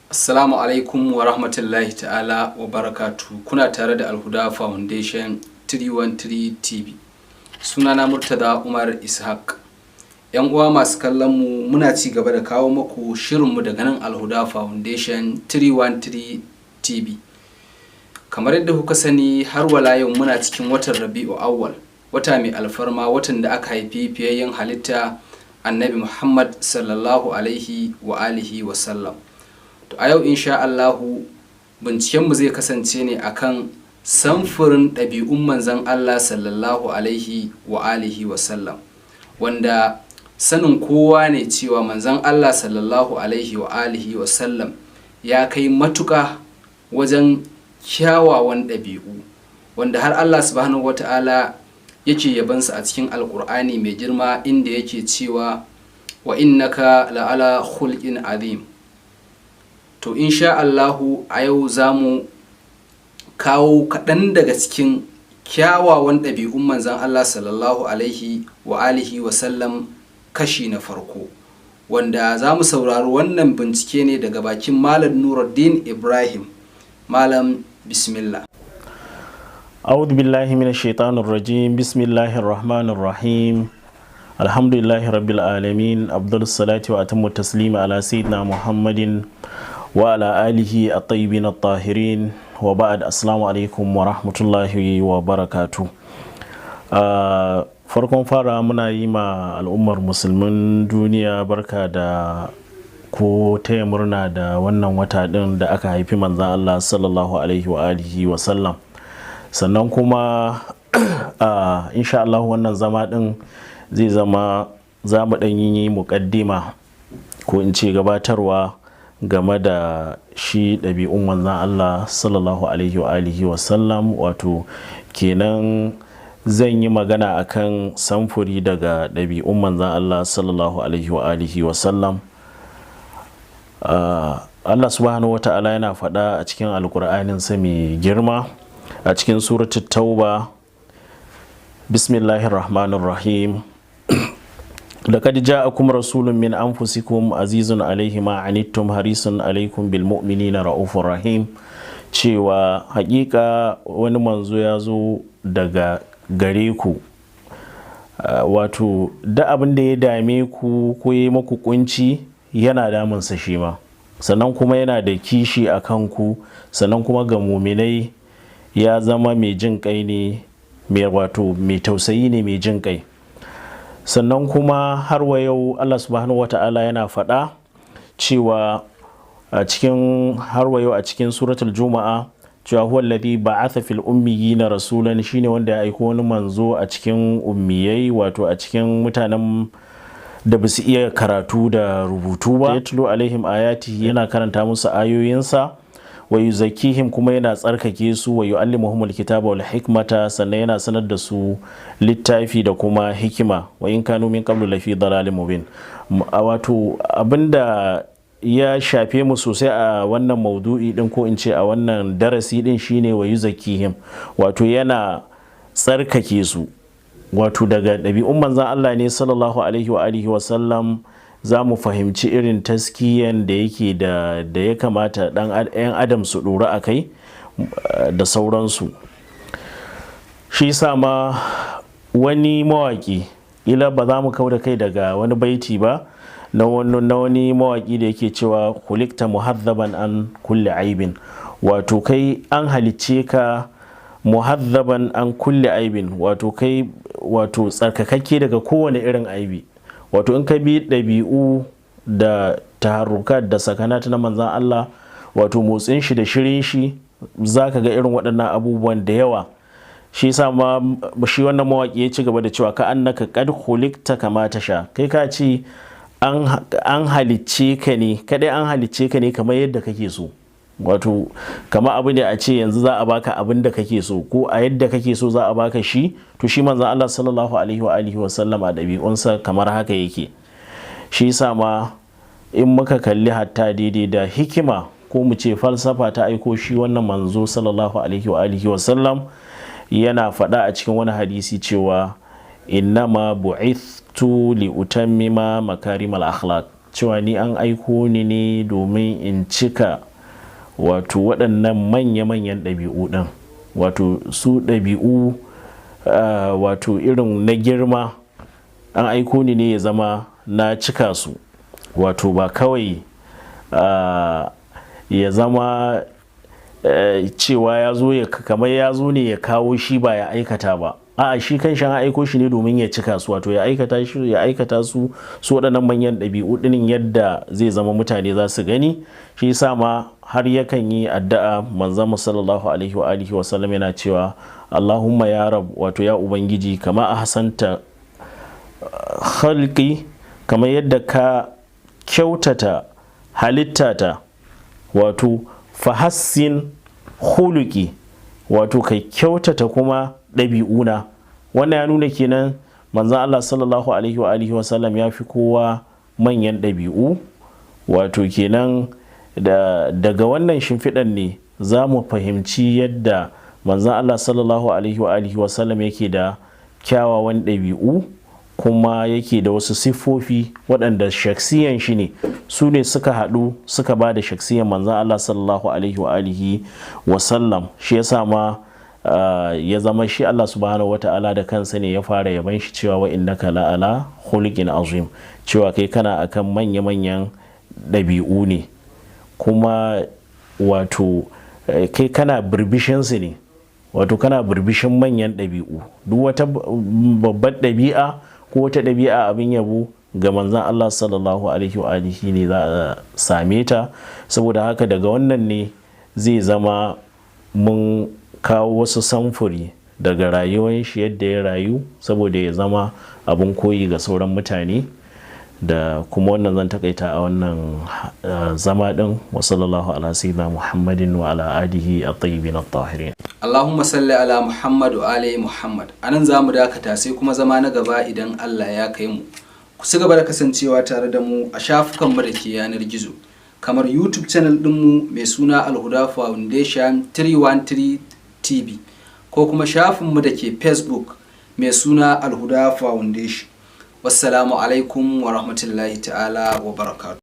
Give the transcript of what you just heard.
Assalamu alaikum wa rahmatullahi ta'ala wa barakatu. Kuna tare da Alhuda Foundation 313 TV. Sunana Murtada Umar Ishaq. Yan uwa masu kallon mu, muna ci gaba da kawo muku shirinmu daga nan Alhuda Foundation 313 TV. Kamar yadda kuka sani, har wala yau muna cikin watan Rabi'u Awwal, wata mai alfarma, watan da aka haifi fiyayyen halitta Annabi Muhammad sallallahu alaihi wa alihi wa sallam. To, a yau insha Allahu bincikenmu zai kasance ne akan samfurin ɗabi'un manzon Allah sallallahu alaihi wa alihi wa sallam, wanda sanin kowa ne cewa manzon Allah sallallahu alaihi wa alihi wa sallam ya kai matuƙa wajen kyawawan ɗabi'u, wanda har Allah subhanahu wata'ala yake yabansa a cikin Alƙur'ani mai girma, inda yake cewa wa innaka la'ala khulqin azim. To, insha Allahu a yau za mu kawo kaɗan daga cikin kyawawan ɗabi'un manzon Allah sallallahu alaihi wa alihi wa sallam, kashi na farko, wanda za mu saurari wannan bincike ne daga bakin Malam Nuruddin Ibrahim. Malam, bismillah. أعوذ بالله من الشيطان الرجيم. بسم الله الرحمن الرحيم. الحمد لله رب العالمين، أفضل الصلاة وأتم التسليم على سيدنا محمد وعلى آله الطيبين الطاهرين، وبعد، السلام عليكم ورحمة الله وبركاته. Farkon fara, muna yi ma al'ummar musulmin duniya barka da ko taya murna da wannan wata din da aka haifi manzan Allah sallallahu alaihi wa alihi wa sallam. Sannan kuma insha Allah wannan zama din zai zama za mu ɗan yi muƙaddima, ko in ce gabatarwa, game da shi ɗabi'un manzan Allah sallallahu alaihi wa alihi wa sallam. Wato kenan zan yi magana akan samfuri daga ɗabi'un manzan Allah sallallahu alaihi wa alihi wa sallam. Allah subhanahu wa ta'ala yana faɗa a cikin Alƙur'anin sa mai girma, a cikin Suratul Tauba: bismillahir rahmanir rahim, laqad ja'akum rasulun min anfusikum azizun alaihi ma anittum harisun alaikum bil mu'minina ra'ufur rahim, cewa hakika wani manzo ya zo daga gare ku, wato da abin da ya dame ku ko ya maku kunci yana damunsa shi ma, sannan kuma yana da kishi a kanku, sannan kuma ga muminai ya zama mai jin kai ne, mai wato mai tausayi ne, mai jin kai. Sannan kuma har wa yau Allah subhanahu wata'ala yana faɗa cewa a cikin, har wa yau a cikin Suratul Juma'a, cewa huwa alladhi ba'atha fil ummiyina rasulan, shine wanda ya aiko wani manzo a cikin ummiyai, wato a cikin mutanen da ba su iya karatu da rubutu ba, yatlu alaihim ayati, yana karanta musu ayoyinsa, wa yuzakkihim, kuma yana tsarkake su, wa yu'allimuhum alkitaba wal hikmata, sannan yana sanar da su littafi da kuma hikima, wa in kanu min qablu lafi dalalin mubin. Wato abinda ya shafe mu sosai a wannan maudu'i din, ko in ce a wannan darasi din, shine wa yuzakkihim, wato yana tsarkake su. Wato daga ɗabi'un manzan Allah ne sallallahu alaihi wa alihi wa sallam za mu fahimci irin taskiyan da yake da ya kamata dan yan adam su ɗora a kai da sauransu. Shi sa ma wani mawaki, ila ba za mu kau da kai daga wani baiti ba na wani mawaki da yake cewa khuliqta muhadhaban an kulli aibin, wato kai an halicce ka muhadhaban an kulli aibin, wato kai wato tsarkakakke daga kowane irin aibi. Wato in ka bi ɗabi'u da taharrukat da sakanat na manzan Allah, wato motsin shi da shirin shi, za ka ga irin waɗannan abubuwan da yawa. Shi sa ma shi wannan mawaƙi ya ci gaba da cewa ka annaka qad khuliqta kama tasha, kai ka ce an halicce ka ne kadai, an halicce ka ne kamar yadda kake so. Wato kama abu ne a ce yanzu za a baka abin da kake so, ko a yadda kake so za a baka shi. To, shi manzon Allah sallallahu alaihi wa alihi wa sallam a ɗabi'unsa kamar haka yake. Shi yasa ma in muka kalli hatta daidai da hikima, ko mu ce falsafa ta aiko shi wannan manzo sallallahu alaihi wa alihi wa sallam, yana faɗa a cikin wani hadisi cewa innama bu'ithtu li utammima makarimal akhlaq. cewa ni an aiko ni ne domin in cika wato waɗannan manya-manyan ɗabi'u ɗin, wato su ɗabi'u wato irin na girma, an aiko ni ne ya zama na cika su, wato ba kawai ya zama cewa ya zo kamar ya zo ne ya kawo shi ba ya aikata ba. A'a, shi kan an aiko shi ne domin ya cika su, wato ya aikata shi, ya aikata su su waɗannan manyan ɗabi'u ɗinin yadda zai zama mutane za su gani. Shi yasa ma har yakan yi addu'a, manzon sallallahu alaihi wa alihi wa sallam yana cewa Allahumma ya rab, wato ya ubangiji, kama ahsanta khalqi, kamar yadda ka kyautata halittata, wato fahassin khuluqi, wato kai kyautata kuma ɗabi'una. Wannan ya nuna kenan manzon Allah sallallahu alaihi wa alihi wa sallam ya fi kowa manyan ɗabi'u. Wato kenan daga wannan shimfiɗan ne za mu fahimci yadda manzon Allah sallallahu alaihi wa alihi wa sallam yake da kyawawan ɗabi'u, kuma yake da wasu siffofi waɗanda shaksiyan shi ne, su ne suka haɗu suka ba da shaksiyan manzon Allah sallallahu alaihi wa alihi wa sallam. Shi yasa ma ya zama shi Allah subhanahu wata'ala da kansa ne ya fara yaban shi cewa wa innaka la'ala khuluqin azim, cewa kai kana akan manya-manyan ɗabi'u ne, kuma wato kai kana birbishin su ne, wato kana birbishin manyan ɗabi'u. Duk wata babbar ɗabi'a ko wata ɗabi'a abin yabo ga manzon Allah sallallahu alaihi wa alihi ne za a same ta. Saboda haka daga wannan ne zai zama mun kawo wasu samfuri daga rayuwar shi yadda ya rayu, saboda ya zama abin koyi ga sauran mutane. Da kuma wannan zan takaita a wannan zama din. Wa sallallahu ala sayyidina Muhammadin wa ala alihi at-tayyibin at-tahirin. Allahumma salli ala Muhammad wa ali Muhammad. Anan za mu dakata, sai kuma zama na gaba idan Allah ya kai mu. Ku ci gaba da kasancewa tare da mu a shafukanmu da ke yanar gizo, kamar YouTube channel ɗinmu mai suna Alhuda Foundation 313 TV, ko kuma shafinmu da ke Facebook mai suna Alhuda Foundation. Wassalamu alaikum wa rahmatullahi ta'ala wa barakatuh.